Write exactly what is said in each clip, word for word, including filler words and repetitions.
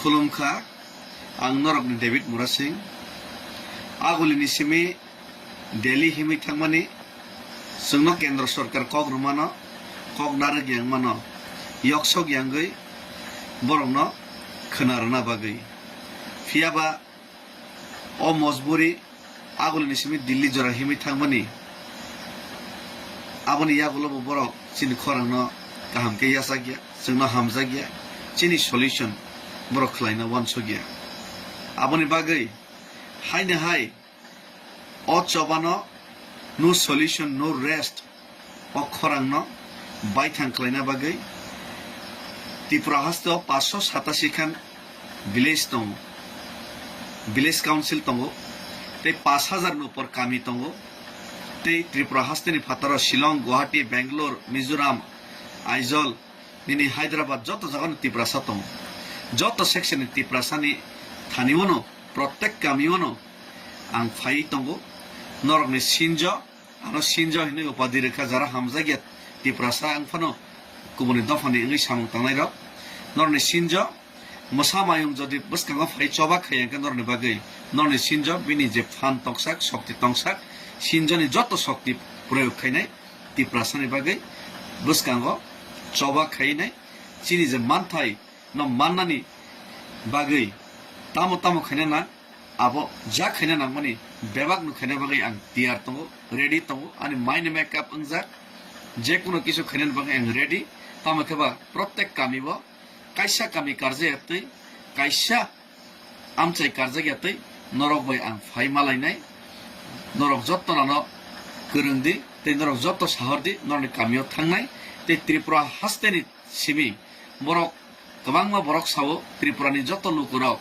Khulumkha, ang norokni David Murasing. Agulini simi Delhi himwi thangmani, chwngno Kendra Sorkar kok rwmano, kok narwk yang mano, yoksok yangwi borokno khwna rwna bagwi. Phiyaba o mojburi agulini simi Delhi jora himwi thangmani, aboni yagulo bo borok chini khorangno kaham khe yachakya, chwngno hamjakya, chini solution borok khlaina uansukya. Aboni bagwi haino hai o chobano no solution, no rest o khorangno baithang khlaina bagwi Tripura hasteo paanch sho satasi khan village tongo, village council tongo, tei paanch hajar ni upor kami tongo, tei Tripura hasteni phataro Shillong, Guwahati, Bangalore, Mizoram, Aizawl, nini Hyderabad joto jagano Tiprasa tongo. Joto section ni Tiprasani thani wano, protek kami wano ang phaiwi tongo. Norokni sinjo, ano sinjo hinwi upadi rwkha, jara hamjakya Tiprasa, ang phano kubuni dophani wngwi samung tangnairok. Norokni sinjo, mwsa mayung jodi bwskango phai choba khaiya hwnkhe norokni bagwi, norokni sinjo bini je phan tongsak, shokti tongsak, sinjoni joto shokti proyog khainai Tiprasani bagwi bwskango choba khainai. Chini je manthai no mannani bagwi tamo tamo khaina nang, abo ja khaina nangmani bebak no khaina bagwi ang tiyar tongo, ready tongo, ani mind makeup wngjak, je kuno kisu khaina bagwi ang ready. Tamo khe ba protek kami bo kaisa kami karjak ya twi, kaisa amchai karjak ya twi norok bai ang phai malainai. Norok jotto nano kwrwng di tei norok jotto sahor di, norokni kamio thangnai. Tei Tripura hasteni simi borok kwbangma borok sao Tripurani jotto lukurok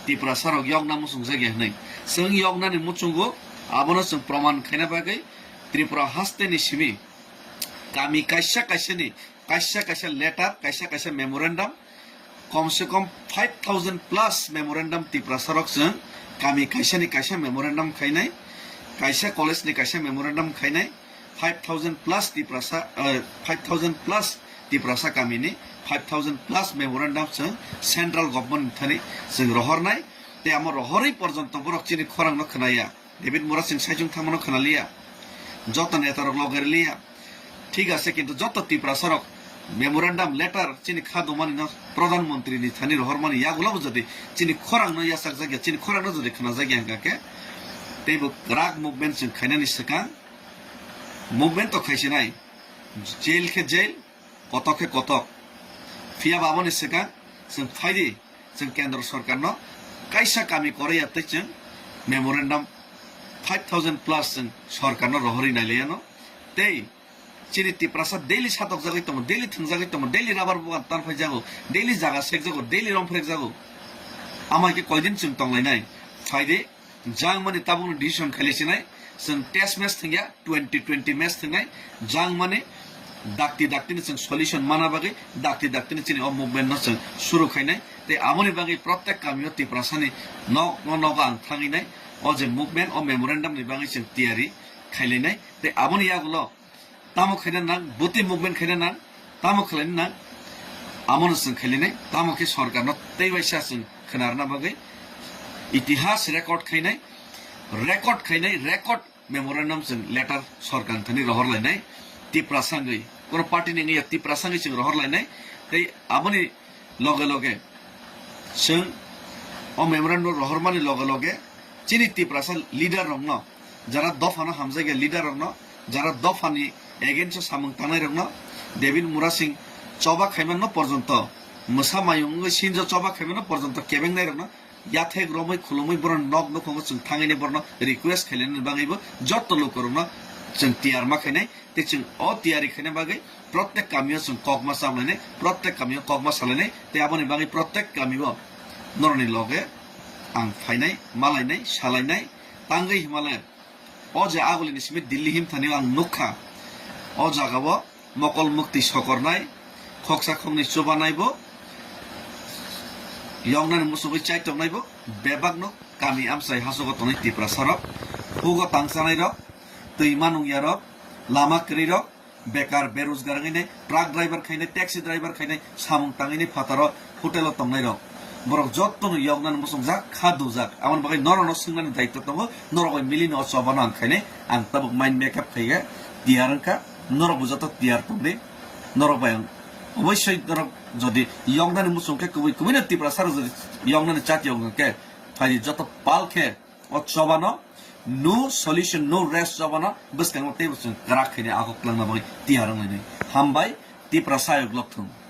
Tiprasarok yokna muchungjak ya hwnwi. Chwng yoknani muchungo, abono chwng proman khaina bagwi Tripura hasteni simi kami kaisa kaisani kaisa kaisa letter, kaisa kaisa memorandum, kom se kom five thousand plus memorandum Tiprasarok chwng kami kaisani kaisa memorandum khainai, kaisa college ni kaisa memorandum khainai, five thousand plus Tiprasa, eh, five thousand plus Tiprasa kamini five thousand plus memorandum chwng central government ni thani chwng rohornai. Tei amo rohorwi porjonto borok chini khorangno khwnaya. David Murasing saichung thangmano khwnaliya, joto netarok loge riliya. Thik ase, kintu joto Tiprasarok memorandum letter chini kha dongmani no Pradhan Mantri ni thani rohormani yagulo bo jodi chini khorangno yachakjak ya, chini khorangno jodi khwnajak ya hwnkha khe, tei bo kwrak movement chwng khainani swkang movement to khaisinai, jail khe jail, kotok khe kotok. Phiya ba aboni swkang chwng phaidi, chwng Kendra Sorkarno kaisa kami koroi ya tei chwng memorandum five thousand plus chwng Sorkarno rohorwi nai liya no. Tei chini Tiprasa daily satokjagwi tongo, daily thwngjagwi tongo, daily rubber bugan tanphaijago, daily jaga sekjago, daily romphrekjago. Amai khe koidin chwng tonglainai? Phaidi, jangmani tabukno decision khailisinai, chwng test match thwngya, twenty twenty match thwngnai, jangmani dakti daktini chwng solution mana bagwi, dakti daktini chini o movement no chwng suru khainai. Tei aboni bagwi protek kamio Tiprasani nok no nogo ang thangwi nai, o je movement, o memorandum ni bagwi chwng tiyari khailainai. Tei aboni yagulo tamo khaina nang, bwtwi movement khaina nang, tamo khlaina nang, amono chwng khailainai. Tamo khe Sorkarno tei waisa chwng khwnarna bagwi itihas record khainai, record khainai, record memorandum chwng letter Sorkar thani rohor lainai. Tiprasa wngwi, kono party ni wngya, Tiprasa wngwi chwng rohor lainai. Tei aboni loge loge chwng o memorandum rohormani loge loge chini Tiprasa leader rokno, jara dophano hamjakya leader rokno, jara dophani against o samung tangnai rokno, David Murasing choba khaimano porjonto, mwsa mayung wngwi sinjo choba khaimano porjonto kebengnai rokno yathek romwi khulumwi borok nok nukhungo chwng thangwi borno request khainani bagwibo joto lukurokno chwng tiyar ma khainai. Tei chwng o tiyari khaina bagwi protek kamio chwng kokma chablainai, protek kamio kokma salainai, tei aboni bagwi protek kamio norokni loge ang phainai, malainai, salainai, tangwi himale o je agulini simi Delhi himthanio ang nukha, o jagao mokol mukti sokornai, khoksa khoknwi chubanaibo, yoknani muchungwi chaitongnaibo bebakno kami amchai hasogo tongnai Tiprasarok, hugo tangchanairok, twi manungyarok, lama kwrwirok, bekar, berojgar wngwi nai, truck driver khainai, taxi driver khainai, samung tangwi nai phataro, hotel o tongnai rok. Borok jotono yoknani muchungjak, kha dujak. Aboni bagwi norokno swngnani daitto tongo, norok bai milino o chobano ang khainai, ang tabuk mind make up khaiya, tiyar wngkha, norokbo joto tiyar tongdi, norok bai ang oboisoi norok jodi yoknani muchung khe kubui kubuino Tiprasa rok jodi yoknani chat yokna khe phaidi joto pal khe o chobano no solution, no rest chobano bwskango teibo chwng kwrak khainai akhok twlangna bagwi tiyar wnglainai. Hambai, Tiprasa ayuk lokthung.